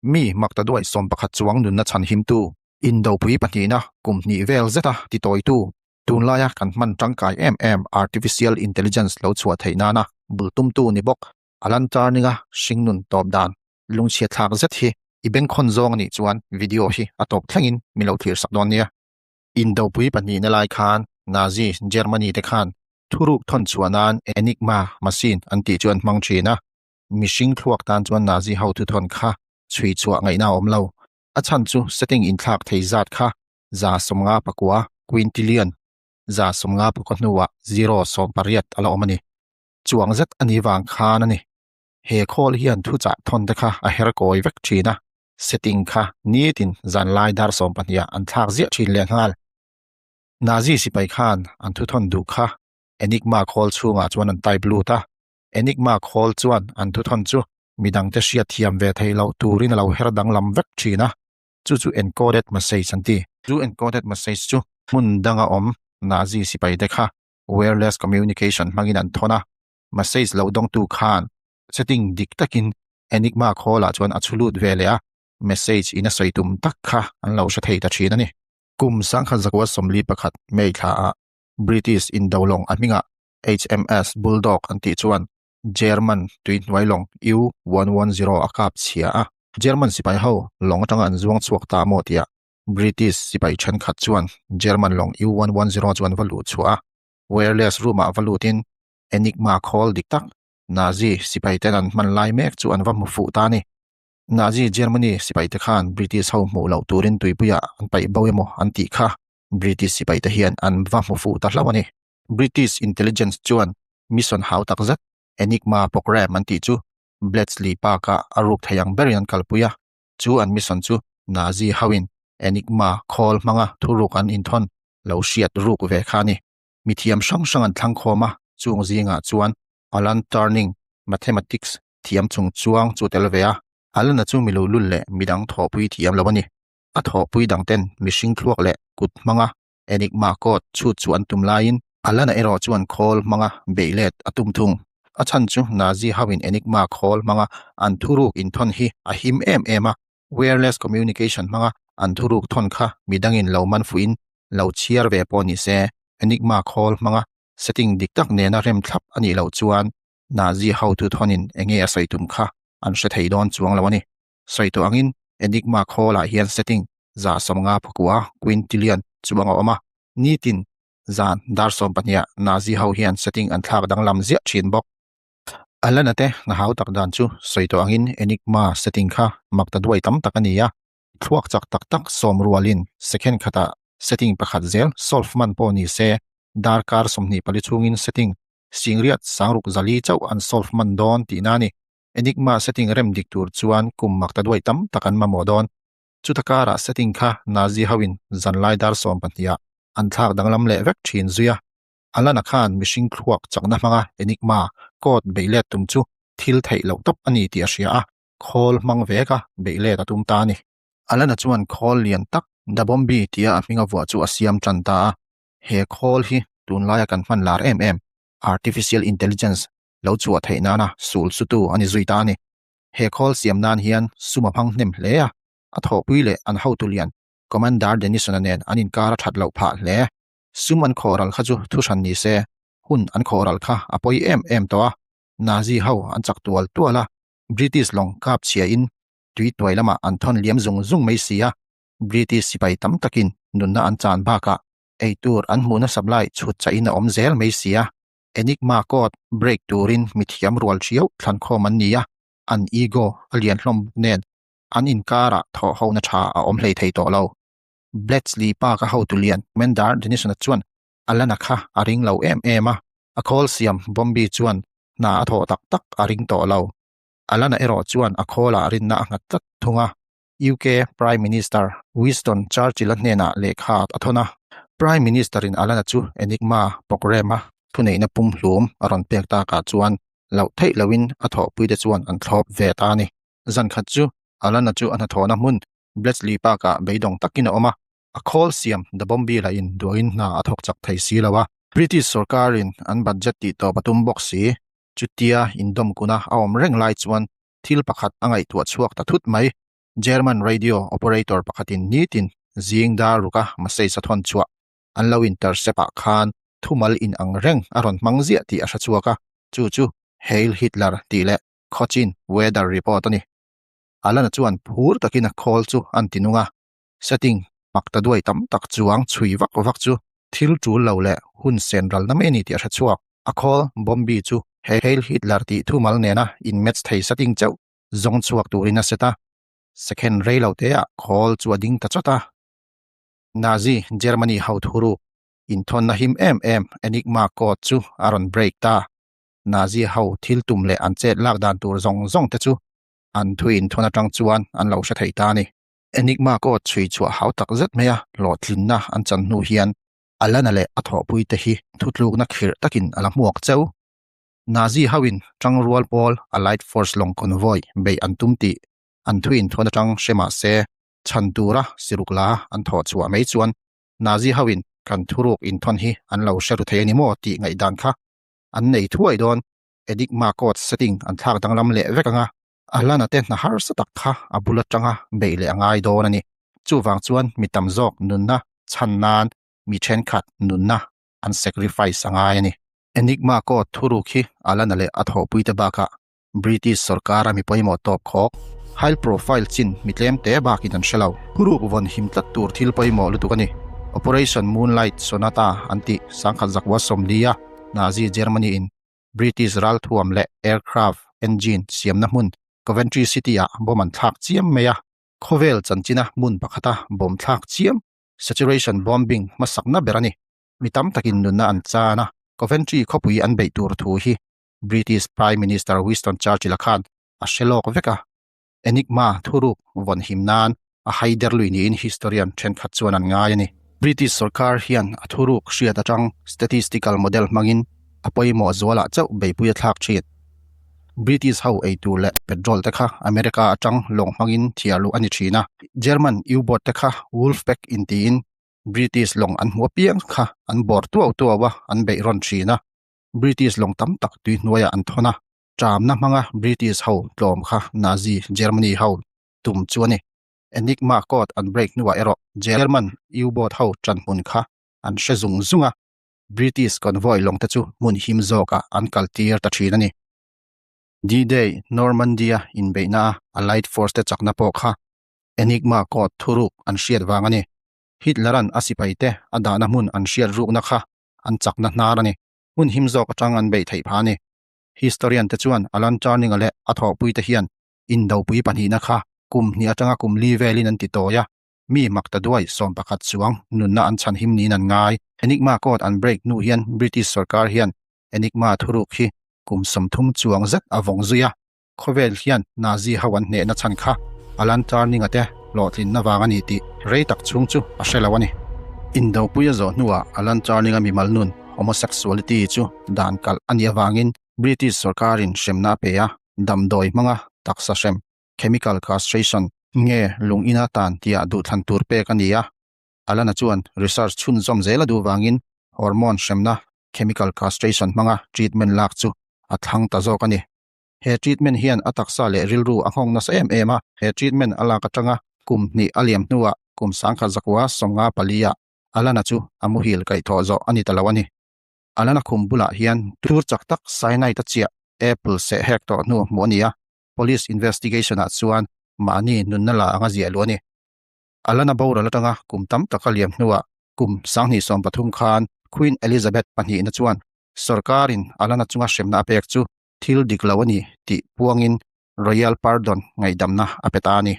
Mi maktaduai 11 chuang nunna chhanhimtu, indopui pahnihna kum hnih vel zeta titawitu, tunlaia kan hman tangkai em em artificial intelligence lo chhuah theih nana bul tumtu ni bawk Alan Turing-a hringnun tawp dan lungchhiat thlak zet hi i bengkhawn zawng a nih chuan video hi a tawp thlengin min lo thlir sak dawn nia. Indopui pahnihna lai khan Nazi Germany te khan thuruk thawn chhuah nan Enigma machine an tih chu an hmang thin a, mihring thluak tan chuan Nazi ho thuthawn kha chhui chhuah ngaihna a awm lo. A chhan chu setting inthlak thei zat kha 59, quintillion, 59 hnuah zero 18 a la awm a ni. Chuang zet a nih vang khan a ni. He khawl hian thuchah thawn te kha a her kawi vek thin a, setting kha nitin zanlai dar 12 ah an thlak ziah thin lehnghal. Nazi sipai khan an thuthawn duh kha Enigma khawl chhungah chuan an type lut a, Enigma khawl chuan an thuthawn chu midangte hriat thiam ve theih loh turin a lo her danglam vek thin a, chu chu encoded message an ti. Chu encoded message chu hmun danga awm Nazi sipai te kha wireless communication hmangin an thawn a, message lo dawngtu khan setting dik takin Enigma khawlah chuan a chhu lut ve leh a, message in a sawi tum tak kha an lo hre thei ta thin a ni. Kum 1941 May thlaah British indolawng a hmingah HMS Bulldog an tih chuan German tuihnuai lawng U one one zero a kap chhia a. German sipai ho lawng atanga an zuang chhuak ta maw tia British sipai thenkhat chuan German lawng U one one zero chu an va luh chhuah a. Wireless room ah va lutin Enigma khawl dik tak Nazi sipai ten an hman lai mek chu an va hmu fuh ta a ni. Nazi Germany sipai te khan British ho hmuh loh turin tuipuiah an paih bo emaw an tih kha British sipai te hian an va hmu fuh ta hlauh a ni. British intelligence chuan mission hau tak zet Enigma program an tih chu Bletchley Park-ah a ruk thei ang berin an kalpui a, chu an mission chu Nazi hoin Enigma khawl hmanga thuruk an inthawn lo hriat ruk ve kha a ni. Mithiam hrang hrang an thlang khawm a, chung zingah chuan Alan Turing, mathematics thiam chung chuang chu tel ve a, Alan-a chu mi luhlul leh midang thawhpui thiam lo a ni. A thawhpui dangten mihring thluak leh kut hmanga Enigma code chhut chu an tum laiin Alana erawh chuan khawl hmanga beih let a tum thung. A chhan chu Nazi hoin Enigma khawl hmanga an thuruk inthawn hi a him em em a, wireless communication hmanga an thuruk thawn kha midangin lo man fuhin lo chhiar ve pawh ni se, Enigma khawl hmanga setting dik tak nena rem thlap a nih loh chuan Nazi ho thuthawnin enge a sawi tum kha an hre thei dawn chuang lo a ni. Sawi tawh angin Enigma khawlah hian setting 59 quintillion chuang a awm a, nitin zan dar 12 ah Nazi ho hian setting an thlak danglam ziah thin bawk. Alana te hna hau tak dan chu sawi tawh angin Enigma setting kha mak ta duai tam tak a ni a, thluak chak tak tak sawm rualin second khatah setting pakhat zel solve man pawh ni se darkar 24 chhungin setting singriat sangruk zali chauh an solve man dawn tihna a ni. Enigma setting rem dik tur chuan kum mak ta duai tam tak an mamawh dawn. Chuta karah setting kha Nazi hoin zanlai dar 12 ah an thlak danglam leh vek thin zui a. Alana khan mihring thluak chakna hmanga Enigma code beih let tum chu thil theih loh tawp a ni tih a hria a, khawl hmang veka beih let a tum ta a ni. Alana chuan khawl lian tak Da Bombi tia a hminga vuah chu a siam tan ta a. He khawl hi tunlaia kan hman lar em em Artificial Intelligence lo chhuah theih nana sul sutu a ni zui ta a ni. He khawl siam nan hian sum a hmang hnem hle a, a thawhpui leh an hotu lian Commander Denison-a nen an inkar a that loh phah hle. Sum an khawh ral kha chu thu hran ni se, hun an khawh ral kha a pawi em em tawh a, Nazi ho an chak tual tual a, British lawng kap chhiain tui tuai lamah an thawn liam zung zung mai si a, British sipai tam takin nunna an chan bakah eitur an hmuhna supply chhut chahin a awm zel mai si a. Enigma code break turin mithiam rual thiau thlankhawm an ni a, an ego a lian hlawm bawk nen an inkarah thawh hona tha a awm hlei thei tawh lo. Bletchley Park-a hotu lian Commander Denison-a chuan Alana kha a ring lo em em a, a khawl siam Bombi chuan hna a thawh tak tak a ring tawh lo. Alana erawh chuan a khawlah rinna a nghat tlat thung a. UK Prime Minister Winston Churchill-a hnenah lehkha a thawn a. Prime Minister-in Alana chu Enigma programme-a thuneihna pumhlum a rawn pek takah chuan loh theih loin a thawhpuite chuan an thlawp ve ta a ni. Zan khat chu Alana chu a hnathawhna hmun Bletchley Park-ah beidawng takin a awm a, a khawl siam The Bombi lahin duain hna a thawk chak thei si lo a. British sorkarin an budget tih tawp a tum bawk si. Chutia indawm kuna a awm reng lai chuan thil pakhat a ngaihtuah chhuak ta thut mai. German radio operator pakhatin nitin zing dar ruka message a thawn chhuah an lo intercept ah khan thumal in ang reng a rawn hmang ziah tih a hre chhuak a, chu chu Heil Hitler tih leh Khawchin weather report a ni. Alana chuan phur takin a khawl chu an ti nung a, setting mak ta duai tam tak chuang chhui vak vak chu thil tul lo leh hun sen ralna mai a ni tih a hre chhuak. A khawl Bombi chu Heil Hitler tih thumal nena in match thei setting chauh zawng chhuak turin a set a, second rei lo teah khawl chu a ding ta chawt a. Nazi Germany ho thuruk inthawnna him em em Enigma code chu a rawn break ta. Nazi ho thil tum leh an chet lak dan tur zawng zawng te chu an thu inthawn atang chuan an lo hre thei ta a ni. Enigma code chhui chhuah hau tak zet mai a hlawhtlinna an chan hnu hian Alana leh a thawhpui te hi thutlukna khirh takin a la hmuak cheu. Nazi hoin tangrual pawl Allied Force lawng convoy beih an tum tih an thu inthawn atang hre mah se chhan tura siruk la an thawh chhuah mai chuan Nazi hoin kan thuruk inthawn hi an lo hre ru thei a ni maw tih ngaihdan kha an nei thuai dawn. Enigma code setting an thlak danglam leh vek anga Alana te hna harsa tak kha a bul atanga beih leh a ngai dawn a ni. Chuvang chuan mi tam zawk nunna chhan nan mi thenkhat nunna an sacrifice a ngai a ni. Enigma code thuruk hi Alana leh a thawhpuite bakah British sorkara mi pawimawh tawp khawk, high profile chin mi tlem te bakin an hre lo. Thuruk vawn him tlat tur thil pawimawh lutuk a ni. Operation Moonlight Sonata an tih sangkhat zakua sawmlia Nazi Germany in British ralthuam leh aircraft engine siamna hmun Coventry City-ah bomb an thlak chiam mai a. Khawvel chanchina hmun pakhata bomb thlak chiam, saturation bombing, hmasakna ber a ni. Mi tam takin nunna an chan a, Coventry khawpui an beih tur thu hi British Prime Minister Winston Churchill-a khan a hre lawk vek a. Enigma thuruk vawn him nan a haider lui niin historian thenkhat chuan an ngai a ni. British sorkar hian a thuruk hriat atang statistical model hmangin a pawimawh zualah chauh beipui a thlak thin. British ho eitur leh petrol te kha America atang lawng hmangin thiar luh a ni thin a. German U-boat te kha Wolfpack intiin British lawng an hmu apiang kha an bawr tuau tuau a, an beih rawn thin a. British lawng tam tak tui hnuaiah an thawn a, ṭamna hmanga British ho tlawm kha Nazi Germany ho tum chu a ni. Enigma code an break hnuah erawh German U-boat ho ṭanhmun kha an hre zung zung a, British convoy lawng te chu hmun him zawkah an kal tir ta ṭhin a ni. D-Day, Normandy-a inbeihna a Allied force te chakna pawh kha Enigma code thuruk an hriat vang a ni. Hitler-a'n a sipaite a dahna hmun an hriat rukna kha an chakna hnar a ni. Hmun him zawk atang an beih theih phah a ni. Historian te chuan Alan Turing-a leh a thawhpuite hian indopui pahnihna kha kum hnih atanga kum li velin an ti tawi a, mi mak ta duai 11 chuang nunna an chhan him niin an ngai. Enigma code an break hnu hian British sorkar hian Enigma thuruk hi kum 30 chuang zet a vawng zui a. Khawvel hian Nazi ho an hnehna chhan kha Alan Turing-a te hlawhtlinna vang a ni tih rei tak chhung chu a hre lo a ni. Indopui a zawh hnuah Alan Turing-a mimal nun, homosexuality, chu dan kalh a nih avangin British sorkarin hremna a pe a, damdawi hmanga taksa hrem, chemical castration, nge lung ina tan tia duhthlan tur pek a ni a. Alana chuan research chhunzawm zel a duh vangin hormone hremna, chemical castration, hmanga treatment lak chu a thlang ta zawk a ni. He treatment hian a taksa leh rilru a nghawng nasa em em a, he treatment a lak atanga kum hnih a liam hnuah kum sangkhat zakua 54 ah Alana chu a muhil kaihthawh zawh a ni ta lo a ni. Alana khum bulah hian tur chak tak cyanide a chiah apple seh hek tawh hnu hmuh a ni a, police investigation ah chuan mahni nunna la anga ziah luh a ni. Alana boral atanga kum tam tak a liam hnuah kum 2013 khan Queen Elizabeth pahnihna chuan sorkarin Alana chunga hremna a pek chu thil dik lo a ni tih puangin Royal Pardon ngaihdamna a pe ta a ni.